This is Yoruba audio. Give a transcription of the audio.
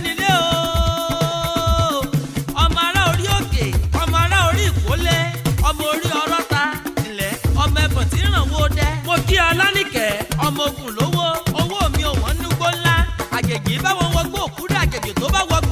Nílé o, ọmọ ará orí òkè, ọmọ ará orí ìkólé, ọmọ orí ọrọ́ta ilẹ̀, ọmọ ẹ̀fọ̀n tí ń ràn wó dẹ́. Mo kí Ọlánìkẹ́, ọmọ ogun lówó, owó mi ò wọ́n núgbó ńlá. Àjèjì báwọn wọgbó òkúrẹ́, àjèjì tó bá wọgbó.